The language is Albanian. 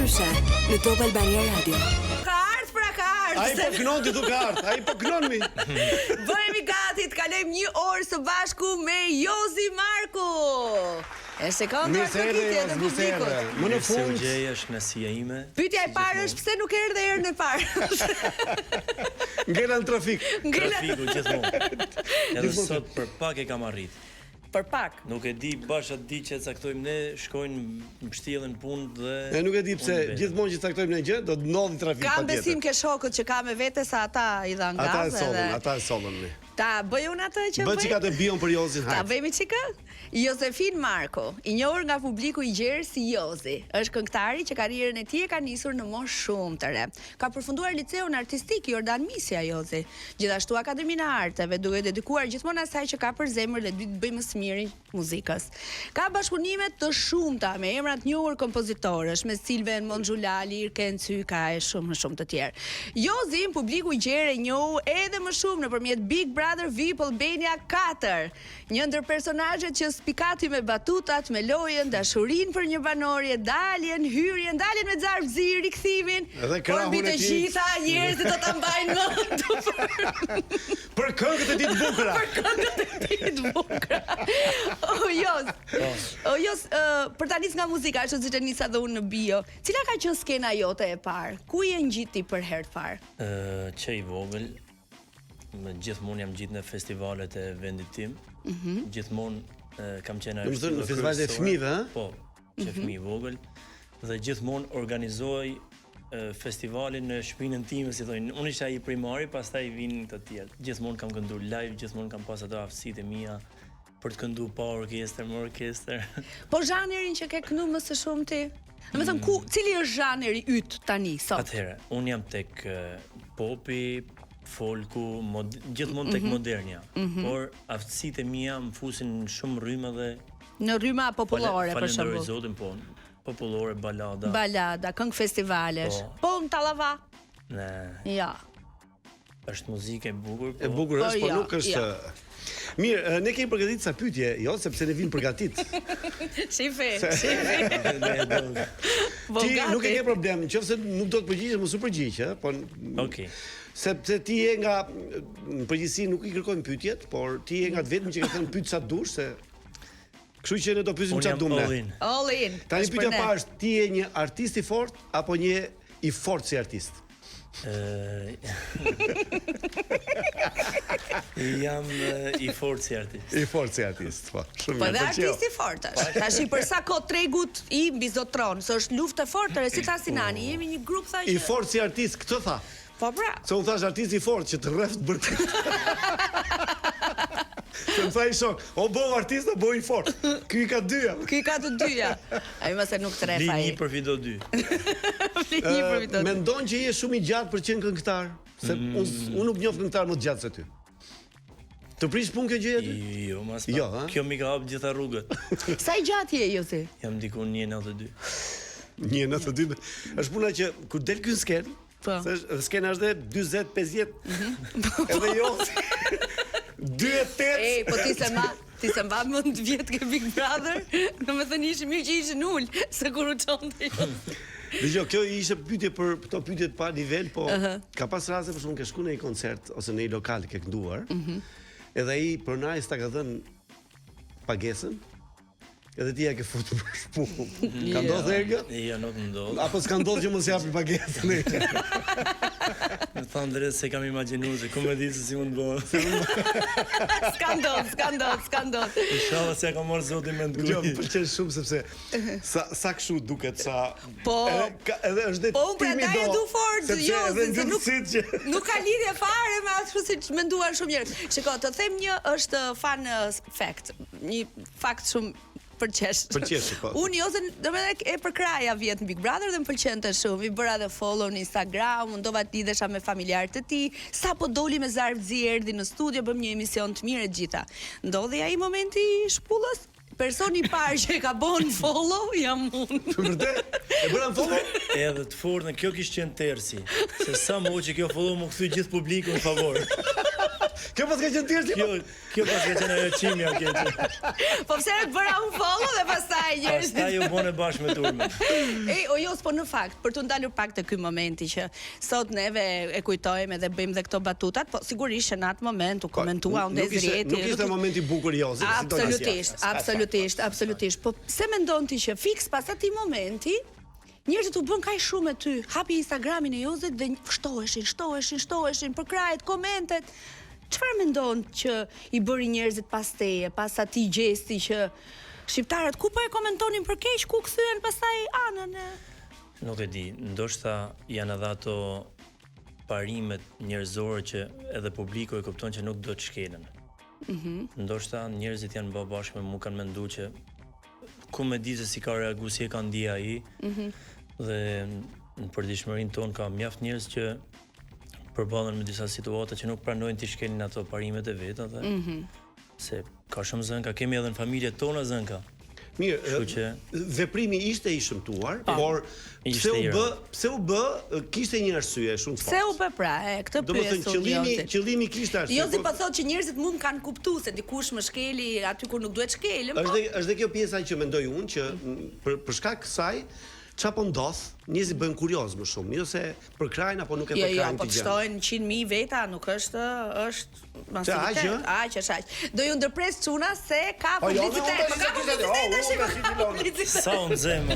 Ndryshe në Top Albania Radio. Ka ardh pra ka ardh. Ai po knon ti tu ka ardh, ai po knon mi. Bëhemi gati të kalojmë një orë së bashku me Jozi Marku. E shikon Mirë se erdhe duartrokitjet Joz, e mirë se erdhe. publikut. Më në Mirë se u fund gjej, është kënaqësia ime. Pyetja e parë është pse nuk erdhe herën e parë? ngela në trafik. Ngela Trafiku gjithmonë. Edhe sot për pak e kam arrit. për pak. Nuk e di bash atë ditë që e caktojmë ne, shkojnë mbështjellën punë dhe E nuk e di pse unë mbetem. gjithmonë që caktojmë ne gjë, do të ndodhi trafik Kam patjetër. besim ke shokët që ka me vete se ata i dhan Ata e gaz sollën, edhe. ata e sollën mi. Ta bëj unë atë që Bë bëj. çika të bion për Jozin Ta hajt. bëjmë çikë? Josefin Marku, i njohur nga publiku i gjerë si Jozi, është këngëtari që karrierën e tij e ka nisur në moshë shumë të re. Ka përfunduar liceun artistik Jordan Misja Jozi, gjithashtu Akademinë e Arteve, duke dedikuar gjithmonë asaj që ka për zemër dhe di të bëjë më së miri muzikës. Ka bashkëpunime të shumta me emra të njohur kompozitorësh, me Silven Monxhulali, Irken Cyka e shumë më shumë të tjerë. Jozin publiku i gjerë e njohu edhe më shumë nëpërmjet Big Brother VIP Albania 4. Një ndër personazhet që spikati me batutat, me lojën, dashurinë për një banorje, daljen, hyrjen, daljen me zarf zi, rikthimin. Edhe por mbi krahun e të tij. gjitha njerëzit do ta mbajnë mend për Për këngët e tij të bukura. për këngët e tij të bukura. O Joz. O Joz, ë, për ta nis nga muzika, ashtu siç e nisa dhe unë në bio. Cila ka qenë skena jote e parë? Ku je ngjiti për herë të parë? Ë, që i vogël, më gjithmonë jam gjitë në festivalet e vendit tim. Mhm. Gjithmonë e, kam qenë Do të thënë në arsye festivalet e kryesore. fëmijëve, ë? Po, që Mhm. fëmijë i vogël dhe gjithmonë organizoj e, festivalin në shtëpinë time, si thonë. Unë isha i primari, pastaj vinin këto të tjerë. Gjithmonë kam kënduar live, gjithmonë kam pas ato aftësitë e mia për të kënduar pa orkestër, me orkestër. Po zhanrin që ke këndu më së shumti? Do të thënë ku cili është zhanri yt tani sot? Atëherë, unë jam tek e, popi, folku, mod, gjithmonë tek Mhm. modernja. Por aftësitë e mia më fusin në shumë rrymë dhe Në rryma popullore për falenderoj shembull. Zotin, po, popullore, balada. Balada, këngë festivalesh. Po. Po në tallava? Ne, Ja. është muzikë e bukur, po. E bukur Po, është, po jo, nuk është. jo. Mirë, e, ne kemi përgatitur sa pyetje, jo, sepse ne vim përgatit. Shife, shife. Ne do- Po Ti gati. nuk e ke problem, nëse nuk do të përgjigjesh, mos u përgjigj, ë, po Okej. sepse ti je nga në përgjithësi nuk i kërkojmë pyetjet, por ti je nga të vetmi që ke thënë pyet sa dush se Kështu që ne do pyesim Unë çfarë jam duam ne. all in. All in. Tani Është për pyetja e ne. parë është ti je një artist i fort apo një i fortë si artist? Ë, jam e, i fortë si artist. I fortë si artist, po. Shumë Po mirë. dhe pëlqeu. artisti i fortë është. Tash i për sa kohë tregut i mbizotron, se është luftë e fortë, re, si tha Sinani, jemi një grup tha që I fortë si artist, këtë tha. Po pra. Se unë thash artist i fortë që të rreft bërtet. Se më tha i shok, o bo artist, o bo i fortë. Ky i ka dyja. Ky ka të dyja. Ai më se nuk të rref Li ai. një përfito dy. Li një për vito. Mendon që je shumë i gjatë për të qenë këngëtar? Se Mm. unë unë nuk njoh këngëtar më të gjatë se ty. Të prish punë kjo gjë aty? Jo, mas pa. Jo, ha? Kjo mi ka hap gjitha rrugët. Sa i gjatë je Jozi? Jam diku 1.92. 1.92. Është puna që kur del ky në skenë, Po. se është skena është dhe 40, 50. Edhe jo. 2.8. Ej, po ti se ma ti se mba mend vjet ke Big Brother, domethënë ishim mirë që ishin ul, se kur u çonte Jozi. Dëgjoj, kjo ishte pyetje për këto pyetje pa nivel, po ka pas raste për shembull ke shkuar në një koncert ose në një lokal ke kënduar. Edhe ai pronari s'ta ka dhënë pagesën. Edhe ti ja ke futur për shpull. Ka ndodhur herë kjo? Jo, nuk më ndodh. Apo s'ka ndodhur që mos japi pagesën? Me thënë drejt se kam imagjinuar se ku më di se si mund bëhet. S'ka ndodh, s'ka ndodh, s'ka ndodh. Inshallah se ja ka marrë Zoti me Dëgjoj, më ndguj. pëlqen shumë sepse sa sa kështu duket sa Po. edhe, ka, edhe është dhe Po unë prandaj e timido, du fort, sepse jo, edhe se se nuk ndytësit që nuk ka lidhje fare me atë siç menduan shumë njerëz. Shiko, të them një është fun uh, fact, një fakt shumë përqesh. Përqesh, po. Unë Jozën, domethënë e përkraja vjet në Big Brother dhe më pëlqente shumë. I bëra edhe follow në Instagram, mundova të lidhesha me familjarët e tij. Sapo doli me zarf zi erdhi në studio, bëm një emision të mirë e të gjitha. Ndodhi ai momenti i shpullës? Personi i parë që e ka bën follow jam unë. Vërtet? E bëra në follow? Edhe të fortën, kjo kishte qenë tersi. Se sa më që kjo follow më kthy gjithë publikun në favor. Kjo paska qenë thjesht Kjo kjo paska qenë ajo qimja kjo që. Po pse të bëra un follow dhe pastaj njerëzit. Pastaj u bënë bashkë me turmën. Ej, o Joz, po në fakt, për t'u ndalur pak te ky momenti që sot neve e kujtojmë edhe bëjmë dhe këto batutat, po sigurisht që në atë moment u komentua u ndez Po, Nuk ishte, rrjeti. nuk ishte moment i bukur i Jozit, si do Absolutisht, absolutisht, absolutisht. Po pse mendon ti që fiks pas atij momenti njerëzit u bën kaq shumë me ty, hapi Instagramin e Jozit dhe shtoheshin, shtoheshin, shtoheshin, përkrahet, komentet. Çfarë mendon që i bëri njerëzit pas teje, pas atij gjesti që shqiptarët ku po e komentonin për keq, ku kthyen pastaj anën e Nuk e di, ndoshta janë edhe ato parimet njerëzore që edhe publiku e kupton që nuk do të shkelen. Mm -hmm. Ndoshta njerëzit janë bë bashkë me mua kanë menduar që ku me di se si ka reagu, si e ka ndje ai. Mm -hmm. Dhe në përditshmërinë tonë ka mjaft njerëz që përballen me disa situata që nuk pranojnë të shkelin ato parimet e veta dhe mm -hmm. se ka shumë zënka, kemi edhe në familjet tona zënka. Mirë, Kështu që veprimi ishte i shëmtuar, por pse ishte u i bë, rëndë. pse u bë, kishte një arsye shumë të Pse fortë. u bë pra, e këtë Domethënë pyes unë qëllimi, Jozit. qëllimi kishte arsye. Jozi po thotë që njerëzit mu më kanë kuptuar se dikush më shkeli aty ku nuk duhet shkelëm, po Është dhe, është dhe kjo pjesa që mendoj unë që m, për për shkak kësaj çfarë po ndodh, njerëzit bëhen kurioz më shumë, jo se përkrahin apo nuk e Jo, jo, përkrahin po këtë të gjë. shtojnë 100.000 veta, nuk është është aq, masivitet. ë? Aq është aq. Do ju ndërpres çuna se ka Po, jo, publicitet. unë Po ka tash e kisha- publicitet oh, tash, unë po tash i ka fillon. publicitet. Sa u nxemë.